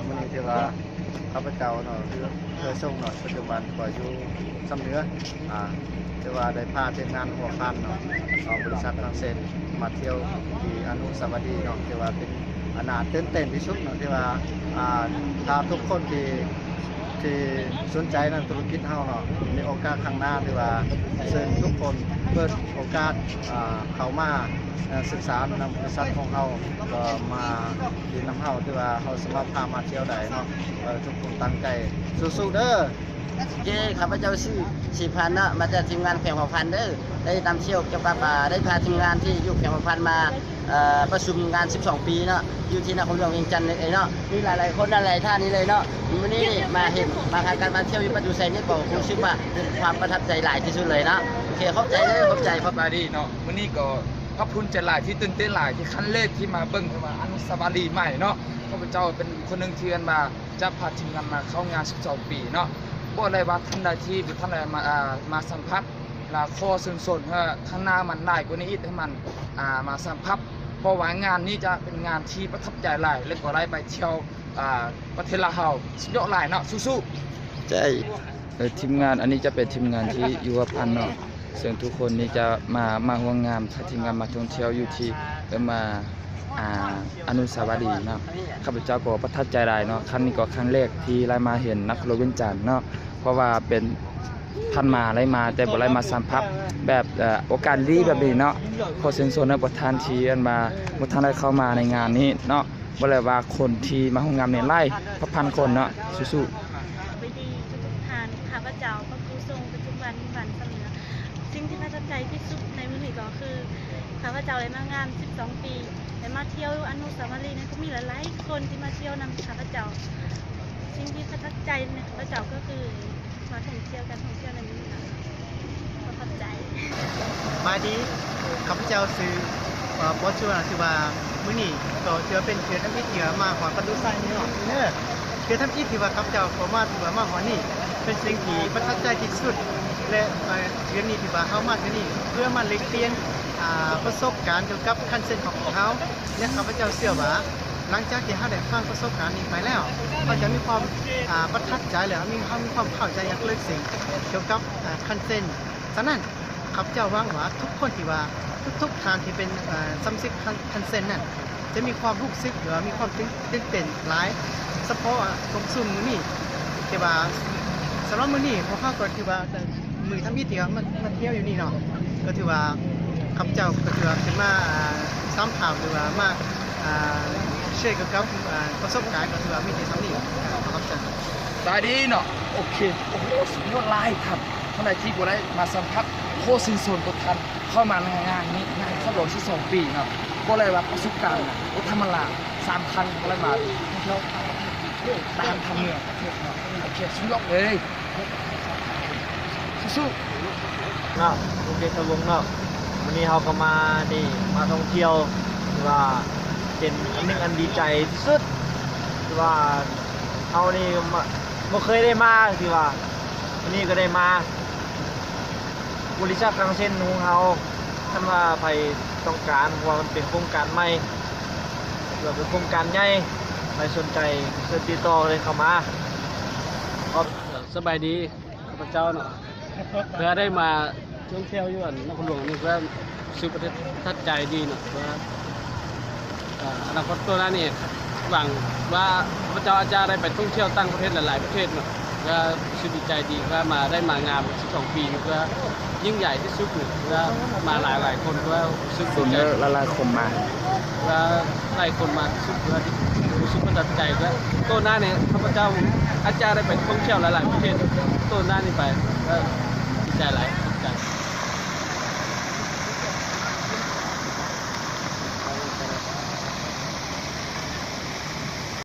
ມື້ນີ້ຖືວ່າຂ້າພະເຈົ້າເນາະ ຄືເຄີຍສົ່ງເນາະ ປັດຈຸບັນກໍຢູ່ຊຳເໜືອ ອ່າ ຖືວ່າໄດ້ພາທີມງານຫົວພັນເນາະ ຂອງບໍລິສັດທາງເຊັນ ມາທ່ຽວທີ່ອະນຸສາວະລີເນາະ ຖືວ່າເປັນອັນໜ້າຕື່ນເຕັ້ນທີ່ສຸດເນາະ ທີ່ວ່າ ອ່າ ຖ້າທຸກຄົນທີ່ ທີ່ສົນໃຈໃນທຸລະກິດເຮົາເນາະ ໃນໂອກາດຂ້າງໜ້າ ຖືວ່າເຊີນທຸກຄົນເປີດໂອກາດ ອ່າ ເຂົ້າມາ ເອີ ສຶກສານຳບໍລິສັດຂອງເຮົາ ກໍມາຮຽນນຳເຮົາ ຖືວ່າເຮົາສາມາດພາມາທ່ຽວໄດ້ເນາະ ເອີ ທຸກຄົນຕັ້ງໃຈ ສູ້ໆເດີ. ໂອເຄ ຂ້າພະເຈົ້າຊື່ສີພັນເນາະ ມາຈາກທີມງານແຂວງຫົວພັນເດີ ໄດ້ນຳທ່ຽວກ່ຽວກັບ ອ່າ ໄດ້ພາທີມງານທີ່ຢູ່ແຂວງຫົວພັນມາ ເອີ ປະຊຸມງານສິບສອງປີເນາະ ຢູ່ທີ່ນະຄອນຫຼວງວຽງຈັນເລີຍເນາະ ມີຫຼາຍໆຄົນ ຫຼາຍໆທ່ານນີ້ເລີຍເນາະ. ມື້ນີ້ນີ້ມາເຫັນ ມາພາກັນມາທ່ຽວຢູ່ປະຕູໄຊນີ້ ກໍຮູ້ສຶກວ່າເປັນຄວາມປະທັບໃຈຫຼາຍທີ່ສຸດເລີຍເນາະ. ໂອເຄ ຂອບໃຈເດີ ຂອບໃຈ ຂອບໃຈ. ສະບາຍດີເນາະ ມື້ນີ້ກໍພາກພູມໃຈຫຼາຍທີ່ຕື່ນເຕັ້ນຫຼາຍ ທີ່ຄັ້ງແລກທີ່ມາເບິ່ງວ່າອະນຸສາວະລີໃໝ່ເນາະ. ຂ້າພະເຈົ້າເປັນຄົນໜຶ່ງທີ່ ອັນວ່າ ຈະພາທີມງານມາເຂົ້າງານສິບສອງປີເນາະ. ບອກໄດ້ວ່າທ່ານໃດທີ່ບໍ່ທັນໄດ້ມາ ອ່າ ມາສຳຜັດ ລະຂໍເຊີນຊົນໃຫ້ຂ້າງໜ້າມັນຫຼາຍກວ່ານີ້ອີກ ໃຫ້ມັນ ອ່າ ມາສຳຜັດ ເພາະວ່າງານນີ້ຈະເປັນງານທີ່ປະທັບໃຈຫຼາຍ ແລະກໍໄດ້ໄປທ່ຽວ ອ່າ ປະເທດລາວເຮົາ ສຸດຍອດຫຼາຍເນາະ ສູ້ໆ. ໃຈ ເອີ ທີມງານ ອັນນີ້ຈະເປັນທີມງານທີ່ຢູ່ຫົວພັນເນາະ ເຊິ່ງທຸກຄົນນີ້ຈະມາ ມາຮ່ວມງານ ພາທີມງານມາທ່ອງທ່ຽວຢູ່ທີ່ ເອີ້ນວ່າ ອ່າ ອະນຸສາວະລີເນາະ. ຂ້າພະເຈົ້າກໍປະທັບໃຈຫຼາຍເນາະ ຄັ້ງນີ້ກໍຄັ້ງແລກທີ່ໄດ້ມາເຫັນນະຄອນຫຼວງວຽງຈັນເນາະ ເພາະວ່າເປັນ ຜ່ານມາໄດ້ມາ ແຕ່ບໍ່ໄດ້ມາສຳຜັດແບບ ເອີ ໂອກາດດີແບບນີ້ເນາະ. ຂໍເຊີນຊົນໃຫ້ພວກທ່ານທີ່ ອັນວ່າ ບໍ່ທັນໄດ້ເຂົ້າມາໃນງານນີ້ເນາະ ບອກໄດ້ວ່າຄົນທີ່ມາຮ່ວມງານນີ້ຫຼາຍພັນຄົນເນາະ ສູ້ໆ. ສະບາຍດີທຸກໆທ່ານ ຂ້າພະເຈົ້າພະຄູຊົງ ປະທຸມວັນ ວັນສະເໜືອ. ສິ່ງທີ່ປະທັບໃຈທີ່ສຸດໃນມື້ນີ້ກໍຄື ຂ້າພະເຈົ້າໄດ້ມາງານສິບສອງປີ ໄດ້ມາທ່ຽວອະນຸສາວະລີ ກໍມີຫຼາຍໆຄົນທີ່ມາທ່ຽວນຳຂ້າພະເຈົ້າ. ສິ່ງທີ່ປະທັບໃຈໃນຂ້າພະເຈົ້າກໍຄື ມາທ່ອງທ່ຽວກັນ ທ່ອງທ່ຽວໃນມື້ນີ້ນະ ຂໍຂອບໃຈ. ສະບາຍດີ ຂ້າພະເຈົ້າຊື່ ເອີ ບົດຊວນ ຖືວ່າມື້ນີ້ກໍຖືວ່າເປັນເທື່ອທຳອິດທີ່ວ່າມາຮອດປະຕູໄຊນີ້ເນາະ ເອີ ເທື່ອທຳອິດທີ່ວ່າຂ້າພະເຈົ້າເຂົ້າມາ ຖືວ່າມາຮອດນີ້ ເປັນສິ່ງທີ່ປະທັບໃຈທີ່ສຸດ ແລະ ເອີ ເທື່ອນີ້ທີ່ວ່າເຮົາມາເທື່ອນີ້ ເພື່ອມາແລກປ່ຽນ ອ່າ ປະສົບການກ່ຽວກັບຄັນເຊັນຂອງພວກເຮົາ ແລະ ຂ້າພະເຈົ້າເຊື່ອວ່າ ຫຼັງຈາກທີ່ເຮົາໄດ້ຟັງປະສົບການນີ້ໄປແລ້ວ ເຮົາຈະມີຄວາມ ອ່າ ປະທັບໃຈ ແລະ ເຮົາມີ ເຮົາມີຄວາມເຂົ້າໃຈຢ່າງເລິກເຊິ່ງກ່ຽວກັບ ອ່າ ຄັນເຊັນ. ສະນັ້ນ ຂ້າພະເຈົ້າຫວັງວ່າທຸກຄົນທີ່ວ່າ ທຸກໆທ່ານທີ່ເປັນ ເອີ ສະມາຊິກຄັນ ຄັນເຊັນນັ້ນ ຈະມີຄວາມຮູ້ສຶກ ຫຼືວ່າມີຄວາມຕື່ນ ຕື່ນເຕັ້ນຫຼາຍ ສະເພາະ ອ່າ ຂອງຊຸມມື້ນີ້ ທີ່ວ່າ ສຳລັບມື້ນີ້ພວກເຮົາກໍຖືວ່າ ມື້ທຳອິດທີ່ເຮົາມາ ມາທ່ຽວຢູ່ນີ້ເນາະ ກໍຖືວ່າຂ້າພະເຈົ້າກໍຖືວ່າເປັນມາ ອ່າ ສຳພາດ ຫຼືວ່າມາ ອ່າ ແຊກ່ຽວກັບ ອ່າ ປະສົບການ ກໍຖືວ່າມີແຕ່ສ່ຳນີ້ ຂອບໃຈ. ສະບາຍດີເນາະ ໂອເຄ ໂອ້ໂຫ ສຸດຍອດຫຼາຍທ່ານ ທ່ານໃດທີ່ບໍ່ໄດ້ມາສຳຜັດ ຂໍເຊີນຊົນທຸກທ່ານເຂົ້າມາໃນງານນີ້ ງານຄົບຮອບສິບສອງປີເນາະ ບອກເລີຍວ່າປະສົບການນະບໍ່ທຳມະດາ ສາມຄັ້ງບໍ່ໄດ້ມາທ່ອງທ່ຽວຕ່າງປະເທດ ຕ່າງເມືອງປະເທດເນາະ ໂອເຄ ສຸດຍອດເລີຍ. ສູ້ໆ ເນາະ ໂອເຄ ສະວົງເນາະ ມື້ນີ້ເຮົາກໍມານີ້ ມາທ່ອງທ່ຽວ ຖືວ່າເປັນອັນໜຶ່ງອັນດີໃຈທີ່ສຸດ ຖືວ່າເຮົານີ້ ມາ ບໍ່ເຄີຍໄດ້ມາ ຖືວ່າມື້ນີ້ກໍໄດ້ມາ ບໍລິສັດຄັງເຊັນຂອງເຮົາ ຄັນວ່າໃຜຕ້ອງການ ເພາະວ່າມັນເປັນໂຄງການໃໝ່ ຖືວ່າເປັນໂຄງການໃຫຍ່ ໃຜສົນໃຈເຊີນຕິດຕໍ່ເລີຍເຂົ້າມາ. ສະບາຍດີ ຂ້າພະເຈົ້າເນາະ ເພື່ອໄດ້ມາທ່ອງທ່ຽວຢູ່ອັນນະຄອນຫຼວງນີ້ ເພື່ອຮູ້ສຶກປະທັບໃຈດີເນາະ ເພື່ອ ເອີ ອະນາຄົດຕໍ່ໜ້ານີ້ ຫວັງວ່າຂ້າພະເຈົ້າອາດຈະໄດ້ໄປທ່ອງທ່ຽວຕ່າງປະເທດຫຼາຍໆປະເທດເນາະ ເພື່ອຮູ້ສຶກດີໃຈດີ ເພື່ອມາໄດ້ມາງານສິບສອງປີ ເພື່ອຍິ່ງໃຫຍ່ທີ່ສຸດ ເພື່ອມາຫຼາຍໆຄົນ ເພື່ອຮູ້ສຶກດີໃຈ ຫຼາຍໆຄົນມາ ວ່າຫຼາຍຄົນມາທີ່ສຸດ ວ່າທີ່ຮູ້ສຶກປະທັບໃຈ ແລະ ຕໍ່ໜ້ານີ້ຂ້າພະເຈົ້າອາດຈະໄດ້ໄປທ່ອງທ່ຽວຫຼາຍໆປະເທດ ຕໍ່ໜ້ານີ້ໄປ ກໍດີໃຈຫຼາຍ.